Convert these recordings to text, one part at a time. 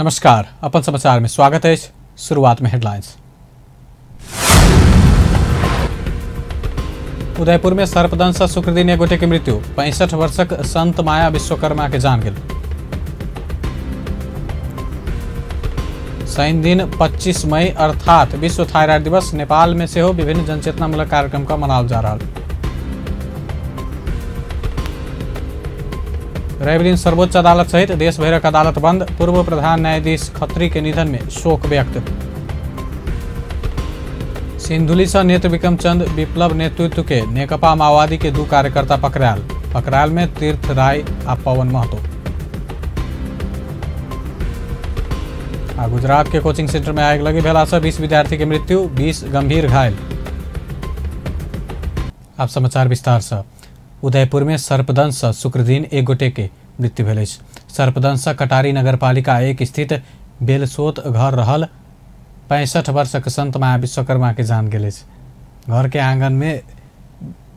नमस्कार, अपन समाचार में स्वागत है। शुरुआत में हेडलाइंस। उदयपुर में सर्पदंश से शुक्रदिन एक गोटे के मृत्यु, 65 वर्षक संत माया विश्वकर्मा के जान गेल। शनि दिन 25 मई अर्थात विश्व थायराइड दिवस नेपाल में सेहो विभिन्न जनचेतनामूलक कार्यक्रम का मनाओल जा रहा। रवि दिन सर्वोच्च अदालत सहित देश भरक अदालत बंद, पूर्व प्रधान न्यायाधीश खत्री के निधन में शोक व्यक्त। सिंधुली से नेत्र विक्रम चंद विप्लव नेतृत्व के नेकपा माओवादी के दो कार्यकर्ता पकड़ायल, पकड़ायल में तीर्थ राय आ पवन महतो। आ गुजरात के कोचिंग सेंटर में आग लगी भेला से 20 विद्यार्थी के मृत्यु, 20 गंभीर घायल। आप समाचार विस्तार से। उदयपुर में सर्पदंश से शुक्रदिन एक गोटे के मृत्यु भेल अछि। सर्पदंश से कटारी नगरपालिका 1 स्थित बेलसोत घर रहल 65 वर्षक संत माया विश्वकर्मा के जान गेल अछि। घर के आंगन में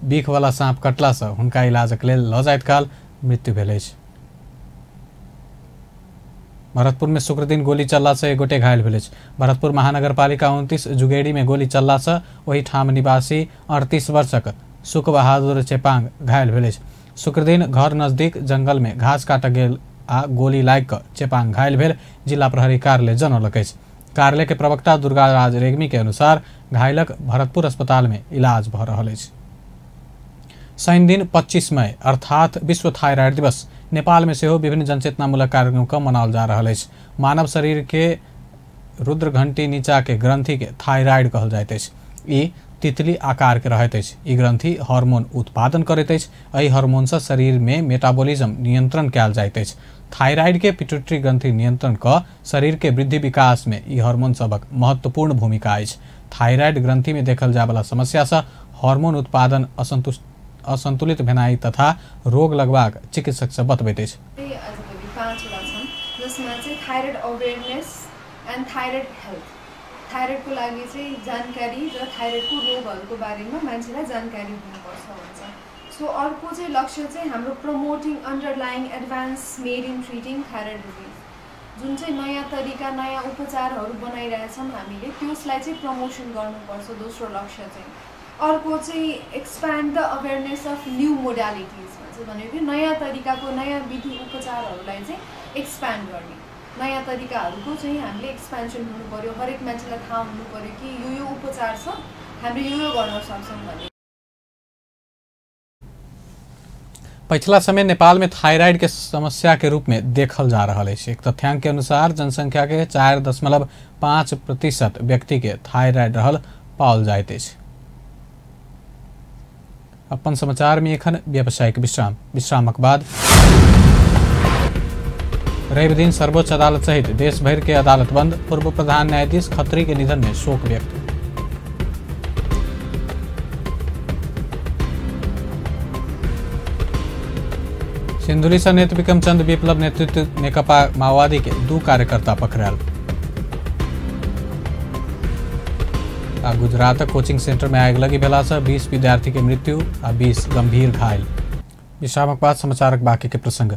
बीख वाला सांप कटला से हुनका इलाजक लेल लऽ जाइत काल मृत्यु भेल अछि। भरतपुर में शुक्रदिन गोली चलला से एक गोटे घायल भेल अछि। भरतपुर महानगरपालिका 29 जुगेड़ी में गोली चलला से ओहि ठाम निवासी 38 वर्षक सुख बहादुर चेपांग घायल भेल अछि। शुक्रदिन घर नजदीक जंगल में घास काटऽ गेल आ गोली लागि कऽ चेपांग घायल भेल जिला प्रहरी कार्यालय जनौलक अछि। कार्यालय के प्रवक्ता दुर्गाराज रेग्मी के अनुसार घायलक भरतपुर अस्पताल में इलाज भऽ रहल अछि। शनि दिन 25 मई अर्थात विश्व थायराइड दिवस नेपाल में सेहो विभिन्न जनचेतनामूलक कार्यक्रम का मनाओल जा रहल अछि। मानव शरीर के रुद्र घंटी नीचा के ग्रंथि के थायराइड कहल जाइत अछि। ई तितली आकार के रहैत अछि। ई ग्रंथि हार्मोन उत्पादन करैत अछि। एहि हार्मोन से शरीर में मेटाबॉलिज्म नियंत्रण कयल जाइत अछि। थायराइड के पिट्यूटरी ग्रंथि नियंत्रण कऽ शरीर के वृद्धि विकास में ई हार्मोन सभक महत्वपूर्ण भूमिका अछि। थायराइड ग्रंथि में देखल जाय वाला समस्या से हार्मोन उत्पादन असंतुलित भेनाइ तथा रोग लगबाक चिकित्सक सब बतबैत अछि। 5वटा छन्, जसमा चाहिँ thyroid awareness and thyroid health, थायराइडको लागि चाहिँ जानकारी र थायराइडको रोगहरूको बारेमा मान्छेलाई जानकारी हुनुपर्छ भन्छ। सो अर्को चाहिँ लक्ष्य चाहिँ हाम्रो promoting underlying advance made in treating thyroid disease, जुन चाहिँ नयाँ तरिका नयाँ उपचारहरू बनाइरहेछौँ हामीले त्यसलाई चाहिँ प्रमोसन गर्नुपर्छ, दोस्रो लक्ष्य चाहिँ। अर्को चाहिँ expand the awareness of new modalities भन्छ, भनेको नयाँ तरिकाको नयाँ विधि उपचारहरूलाई चाहिँ एक्सप्यान्ड गर्ने, नयाँ तरिकाहरूको चाहिँ हामीले एक्सपेन्सन हुनु पर्यो, हरेक मान्छेलाई थाहा हुनु पर्यो कि यो यो उपचार छ, हामीले यो यो गर्न सक्छौँ भन्ने। पछिला समय नेपाल में थायराइड के समस्या के रूप में देखल जा रहा है। एक तथ्यांक के अनुसार जनसंख्या के 4.5% व्यक्ति के थायराइड रहल पाओल जाइत अछि। अपन समाचार में एखन व्यावसायिक विश्राम, विश्रामक बाद रवि दिन सर्वोच्च अदालत सहित देश भर के अदालत बंद, पूर्व प्रधान न्यायाधीश खत्री के निधन में शोक व्यक्त। सिंधुली से नेत्र विक्रम चंद विप्लव नेतृत्व नेकपा माओवादी के 2 कार्यकर्ता पकड़ायल। आ गुजरात कोचिंग सेंटर में आग लगी भेला से 20 विद्यार्थी के मृत्यु आ 20 गंभीर घायल। विश्रामक बाद समाचारक बाकी के प्रसंग।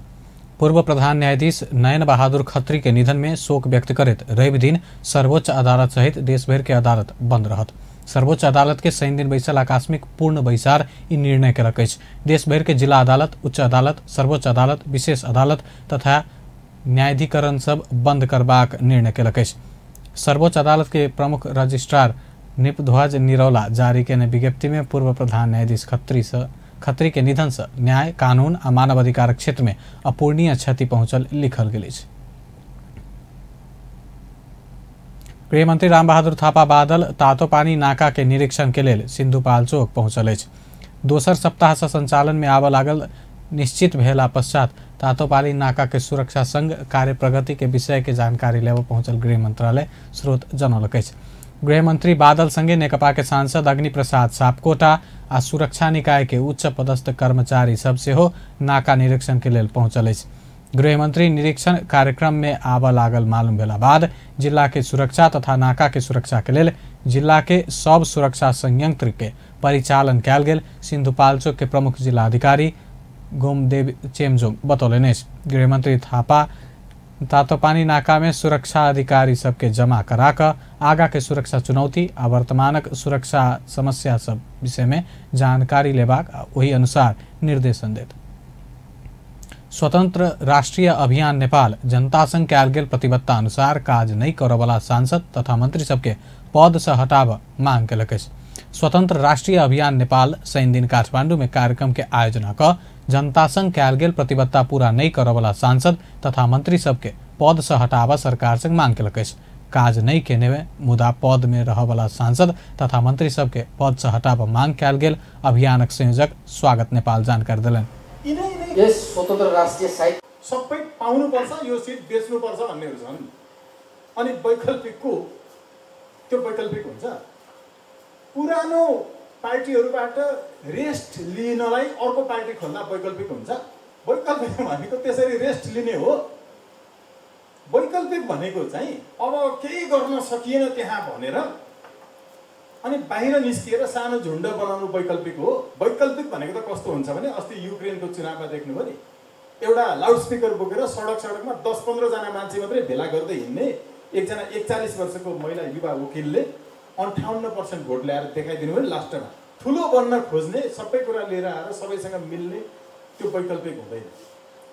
पूर्व प्रधान न्यायाधीश नयन बहादुर खत्री के निधन में शोक व्यक्त करैत रवि दिन सर्वोच्च अदालत सहित देशभर के अदालत बंद रहत। सर्वोच्च अदालत के शनि दिन बैसल आकस्मिक पूर्ण बैसार ई निर्णय केलक अछि। देशभर के जिला अदालत, उच्च अदालत, सर्वोच्च अदालत, विशेष अदालत तथा न्यायाधिकरण सब बंद करबाक निर्णय केलक अछि। सर्वोच्च अदालत के प्रमुख रजिस्ट्रार निपध्वज निरौला जारी केने विज्ञप्ति में पूर्व प्रधान न्यायाधीश खत्री के निधन से न्याय, कानून आ मानवाधिकार क्षेत्र में अपूर्णीय क्षति पहुंचल लिखल गेल अछि। गृहमंत्री रामबहादुर थापा बादल तातोपानी नाका के निरीक्षण के लेल सिंधुपाल्चोक पहुंचल अछि। दोसर सप्ताह से संचालन में आबऽ लागल निश्चित भेला पश्चात तातोपानी नाका के सुरक्षा संग कार्य प्रगति के विषय के जानकारी लेबऽ पहुंचल गृह मंत्रालय स्रोत जनौलक अछि। गृहमंत्री बादल संगे नेकपा के सांसद अग्नि प्रसाद सापकोटा आ सुरक्षा निकाय के उच्च पदस्थ कर्मचारी सब सेहो नाका निरीक्षण के लेल पहुंचल अछि। गृहमंत्री निरीक्षण कार्यक्रम में आबऽ लागल मालूम भेला बाद जिला के सुरक्षा तथा नाका के सुरक्षा के लेल जिला के सब सुरक्षा संयंत्र के परिचालन कयल गेल सिंधुपाल्चोक के प्रमुख जिलाधिकारी गोमदेव चेमजोंग बतौलनि अछि। गृहमंत्री थापा तातोपानी नाका में सुरक्षा अधिकारी सबके जमा करा कऽ आगा के सुरक्षा चुनौती आ वर्तमानक सुरक्षा समस्या सब विषय में जानकारी लेबाक आ ओहि अनुसार निर्देशन देत। स्वतंत्र राष्ट्रीय अभियान नेपाल जनता संग कयल गेल प्रतिबद्धता अनुसार काज नहि करऽवला सांसद तथा मंत्री सबके पद से हटाबऽ मांग केलक अछि। स्वतंत्र राष्ट्रीय अभियान नेपाल शनि दिन काठमांडू में कार्यक्रम के आयोजना कऽ जनता संग कयल गेल प्रतिबद्धता पूरा नहि करऽवला सांसद तथा मंत्री सबके पद से हटाबऽ सरकार संग मांग केलक अछि। काज नहि केने मुदा पद में रहऽवला सांसद तथा मंत्री सबके पद से हटाबऽ मांग कयल गेल अभियानक संयोजक स्वागत नेपाल जानकारी देलनि। यस स्वतन्त्र राष्ट्रिय साहित्य सबै पाउनुपर्छ, यो सिट बेच्नुपर्छ भन्नेहरू छन्। अनि वैकल्पिक को त्यो वैकल्पिक हुन्छ? पुरानो पार्टीहरूबाट रेस्ट लिनलाई अर्को पार्टी खोल्दा वैकल्पिक हुन्छ? वैकल्पिक भनेको त्यसरी रेस्ट लिने हो? वैकल्पिक भनेको चाहिँ अब केही गर्न सकिएन त्यहाँ भनेर अनि बाहिर निस्किएर सानो झुन्ड बनाउनु वैकल्पिक हो? वैकल्पिक भनेको त कस्तो हुन्छ भने अस्ति युक्रेनको चुनावमा देख्नुभयो नि, एउटा लाउडस्पिकर बोकेर सडक सडकमा 10-15 जना मान्छे मात्रै भेला गर्दै हिँड्ने एकजना 41 वर्षको महिला युवा वकिलले 58% भोट ल्याएर देखाइदिनु भयो नि लास्टमा। ठुलो बन्न खोज्ने, सबै कुरा लिएर आएर सबैसँग मिल्ने, त्यो वैकल्पिक हुँदैन।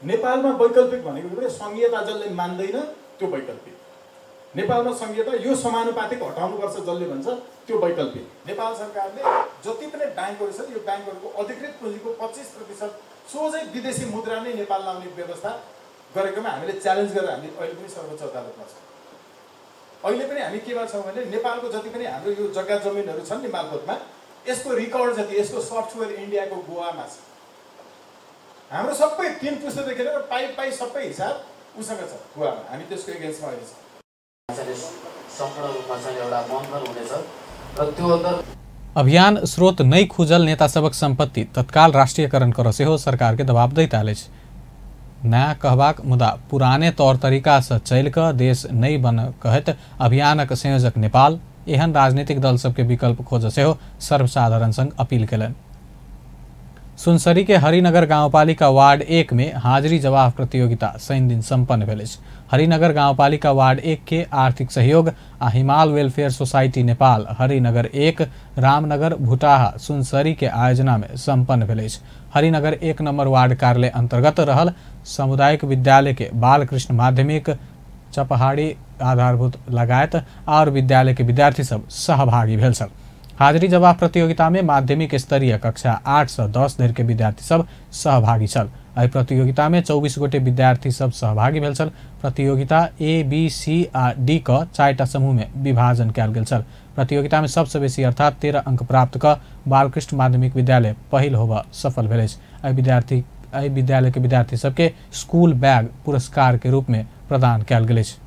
नेपालमा वैकल्पिक भनेको सङ्घीयता जसले मान्दैन त्यो वैकल्पिक। नेपालमा सङ्घीयता यो समानुपातिक हटाउनुपर्छ जसले भन्छ त्यो वैकल्पिक। नेपाल सरकारले जति पनि ब्याङ्कहरू छन् यो ब्याङ्कहरूको अधिकृत पुँजीको 25% सोझै विदेशी मुद्रा नै नेपाल लाउने व्यवस्था गरेकोमा हामीले च्यालेन्ज गरेर हामी अहिले पनि सर्वोच्च अदालतमा छौँ। अहिले पनि हामी केमा छौँ भने नेपालको जति पनि हाम्रो यो जग्गा जमिनहरू छन् नि मालपोतमा, यसको रिकर्ड जति यसको सफ्टवेयर इन्डियाको गोवामा छ। हाम्रो सबै 3 पुस्तादेखि लिएर पाइ पाइ सबै हिसाब उसँग छ गोवामा। हामी त्यसको एगेन्स्टमा अहिले छौँ। सम्पूर्ण रूपमा चाहिँ एउटा मन्थन हुनेछ र त्यो अन्तर अभियान स्रोत नहि खुजल नेता सबक संपत्ति तत्काल राष्ट्रियकरण कर सेहो सरकार के दबाव दैत आयल अछि। नया कहबाक मुदा पुराने तौर तरीका से चलि कऽ देश नहि बन कहैत अभियानक संयोजक नेपाल एहन राजनीतिक दल सबके विकल्प खोज सेहो सर्वसाधारण संग अपील केलनि। सुनसरी के हरिनगर गाउँपालिका वार्ड 1 में हाजिरी जवाब प्रतियोगिता शनि दिन सम्पन्न भेल अछि। हरिनगर गाउँपालिका वार्ड 1 के आर्थिक सहयोग आ हिमाल वेलफेयर सोसाइटी नेपाल हरिनगर 1 रामनगर भुटाहा सुनसरी के आयोजना में सम्पन्न भेल अछि। हरिनगर 1 नंबर वार्ड कार्यालय अंतर्गत रहल सामुदायिक विद्यालय के बालकृष्ण माध्यमिक चपहाड़ी आधारभूत लगायत और विद्यालय के विद्यार्थी सब सहभागी भेल छल। हाजिरी जवाब प्रतियोगिता में माध्यमिक स्तरीय कक्षा 8 से 10 धरि के विद्यार्थी सब सहभागी छल। एहि प्रतियोगिता में 24 गोटे विद्यार्थी सब सहभागी भेल छल। प्रतियोगिता ए बी सी आ डी क 4टा समूह में विभाजन कयल गेल छल। प्रतियोगिता में सबसे बेसी अर्थात 13 अंक प्राप्त क बालकृष्ण माध्यमिक विद्यालय पहिल होबऽ सफल भेल अछि। एहि विद्यालय के विद्यार्थी सबके स्कूल बैग पुरस्कार के रूप में प्रदान कयल गेल अछि।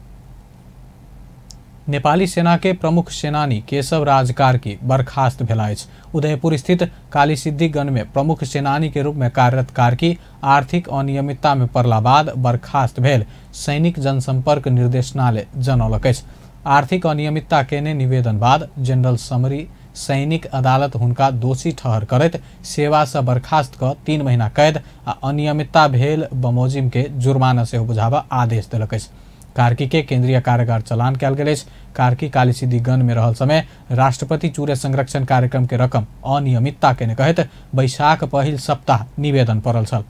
नेपाली सेना के प्रमुख सेनानी केशव राज कार्की बर्खास्त भेला अछि। उदयपुर स्थित कालीसिद्धि गण में प्रमुख सेनानी के रूप में कार्यरत कार्की आर्थिक अनियमितता में पड़ला बाद बर्खास्त भेल सैनिक जनसंपर्क निर्देशनालय जनौलक अछि। आर्थिक अनियमितता केने निवेदन बाद जनरल समरी सैनिक अदालत हुनका दोषी ठहर करैत सेवा से बर्खास्त क 3 महीना कैद आ अनियमितता भेल बमोजिम के जुर्माना सेहो बुझाबऽ आदेश देलक अछि। कार्की के केंद्रीय कारागार चलान कयल गेल अछि। कार्की कालीसिद्धि गण में रहल समय राष्ट्रपति चूरे संरक्षण कार्यक्रम के रकम अनियमितता केने कहैत बैशाख पहिल सप्ताह निवेदन पड़ल छल।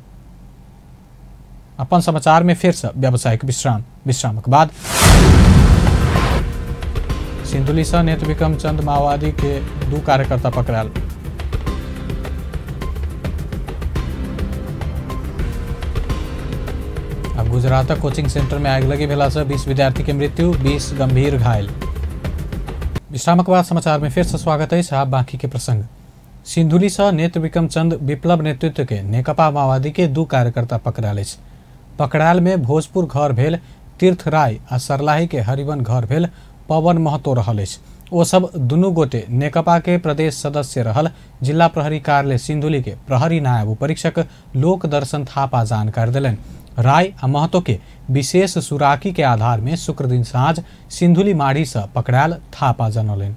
अपन समाचार में फिर से व्यावसायिक विश्राम। विश्रामक बाद सिंधुली से नेत्र विक्रम चंद माओवादी के 2 कार्यकर्ता पकड़ायल। अब गुजरातक कोचिंग सेंटर में आगिलगी भेला से 20 विद्यार्थी के मृत्यु, 20 गंभीर घायल। विश्रामक बाद समाचार में फिर से स्वागत है। आप बाकी के प्रसंग। सिंधुली से नेत्र विक्रम चंद विप्लव नेतृत्व के नेकपा माओवादी के 2 कार्यकर्ता पकड़ायल अछि। पकड़ायल में भोजपुर घर भेल तीर्थ राय आ सरलाही के हरिवन घर भेल पवन महतो रहल अछि। ओ सब दुनू गोटे नेकपा के प्रदेश सदस्य रहल जिला प्रहरी कार्यालय सिंधुली के प्रहरी नायब उपरीक्षक लोक दर्शन थापा जानकारी देलनि। राय आ महतो के विशेष सुराकी के आधार में शुक्र दिन साँझ सिंधुली माढ़ी से पकड़ायल थापा जनौलनि।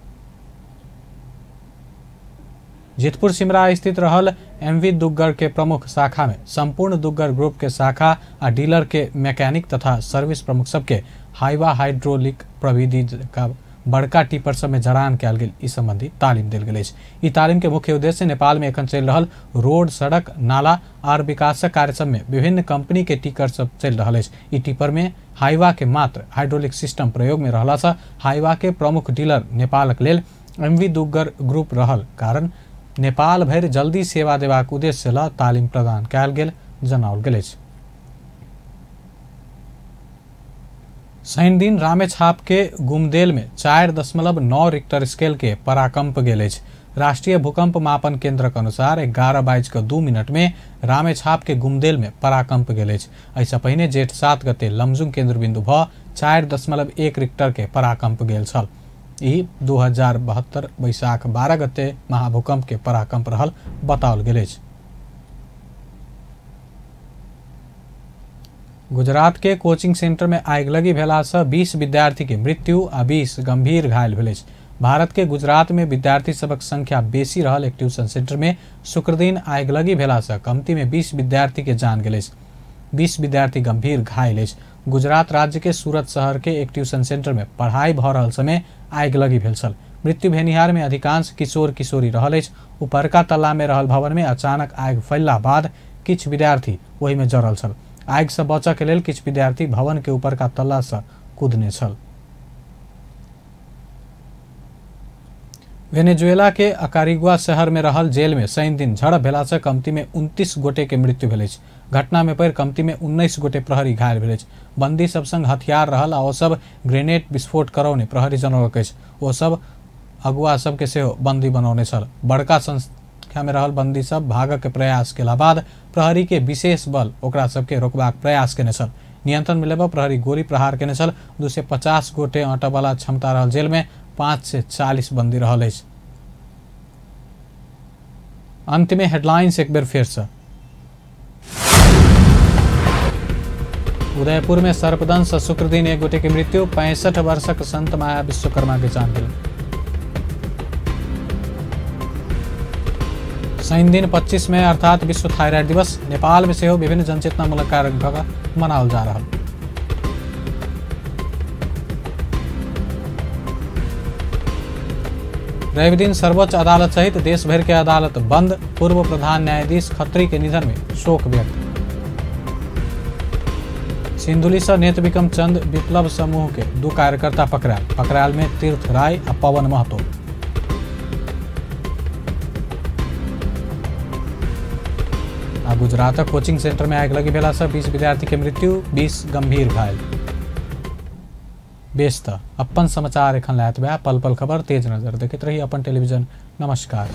जितपुर सिमरा स्थित रहल एमवी दुग्गर के प्रमुख शाखा में संपूर्ण दुग्गर ग्रुप के शाखा आ डीलर के मैकेनिक तथा सर्विस प्रमुख सबके हाईवा हाइड्रोलिक प्रविधि का बड़का टिपर सब में जड़ान कयल गेल ई संबंधी तालीम देल गेल अछि। ई तालीम के मुख्य उद्देश्य नेपाल में एखन चलि रहल रोड, सड़क, नाला आर विकासक कार्य सब में विभिन्न कंपनी के टिकर सब चलि रहल अछि। ई टिपर में हाईवा के मात्र हाइड्रोलिक सिस्टम प्रयोग में रहला से हाईवा के प्रमुख डीलर नेपालक लेल एमवी दुग्गर ग्रुप रहल कारण नेपाल भरि जल्दी सेवा देबाक उद्देश्य ल तालीम प्रदान कयल गेल जनाओल गेल अछि। शनिदिन रामेछाप के गुमदेल में 4.9 रिक्टर स्केल के पराकंप गेल अछि। राष्ट्रीय भूकंप मापन केंद्रक अनुसार 11:02 में रामेछाप के गुमदेल में पराकंप गेल अछि। एहिसँ पहिने जेठ 7 गते लमजुङ केंद्र बिंदु भ 4.1 रिक्टर के पराकंप गेल छल। ई 2072 वैशाख 12 गते महाभूकंप के पराकंप रहल बताओल गेल अछि। गुजरात के कोचिंग सेंटर में आगिलगी भेलासँ 20 विद्यार्थी के मृत्यु आ 20 गंभीर घायल भेल अछि। भारत के गुजरात में विद्यार्थी सबक संख्या बेसी रहल एक ट्यूशन सेंटर में शुक्रदिन आगिलगी भेलासँ कमती में 20 विद्यार्थी के जान गेल अछि। 20 विद्यार्थी गंभीर घायल अछि। गुजरात राज्य के सूरत शहर के एक ट्यूशन सेंटर में पढ़ाई भ रहल समय आगिलगी भेल छल। मृत्यु भेनिहार में अधिकांश किशोर किशोरी रहल अछि। उपरका तल्ला में रहल भवन में अचानक आगि फैलला बाद किछु विद्यार्थी ओहि में जरल छल। आगि से बचऽ के लेल किछु विद्यार्थी भवन के ऊपर का तल्ला से कूदने छल। वेनेजुएला के अकारिगुआ शहर में रहल जेल में शनि दिन झड़प भेला से कमती में 29 गोटे के मृत्यु भेल अछि। घटना में पड़ि कमती में 19 गोटे प्रहरी घायल भेल अछि। बंदी सब संग हथियार रहल आ ओ सब ग्रेनेड विस्फोट करौने प्रहरी जनौलक अछि। ओ सब अगुआ सबके सेहो बंदी बनौने छल। बड़का संख्या में रहल बंदी सब भागऽ के प्रयास केला बाद प्रहरी के विशेष बल ओकरा सबके रोकबाक प्रयास केने छल। नियंत्रण में लेबऽ प्रहरी गोली प्रहार केने छल। 250 गोटे अँटऽवला क्षमता रहल जेल में 540 बंदी रहल अछि। अंत में हेडलाइंस एक बेर फेर से। उदयपुर में सर्पदंश शुक्रदिन एक गोटे के मृत्यु, 65 वर्षक संत माया विश्वकर्मा के जान गेल। शनिदिन 25 मई अर्थात विश्व थायराइड दिवस नेपाल में सेहो विभिन्न जनचेतनामूलक कार्यक्रम मनाओल जा रहल। रवि दिन सर्वोच्च अदालत सहित देश भर के अदालत बंद, पूर्व प्रधान न्यायाधीश खत्री के निधन में शोक व्यक्त। सिंधुली से नेत विक्रम चंद विप्लव समूह के 2 कार्यकर्ता पकड़ायल में तीर्थ राय आ पवन महतो। आ गुजरातक कोचिंग सेंटर में आगिलगी भेला से 20 विद्यार्थी के मृत्यु, 20 गंभीर घायल। बेस त अपन समाचार एखन लायत बा पल पल खबर तेज नजर देखैत रही अपन टेलीविजन। नमस्कार।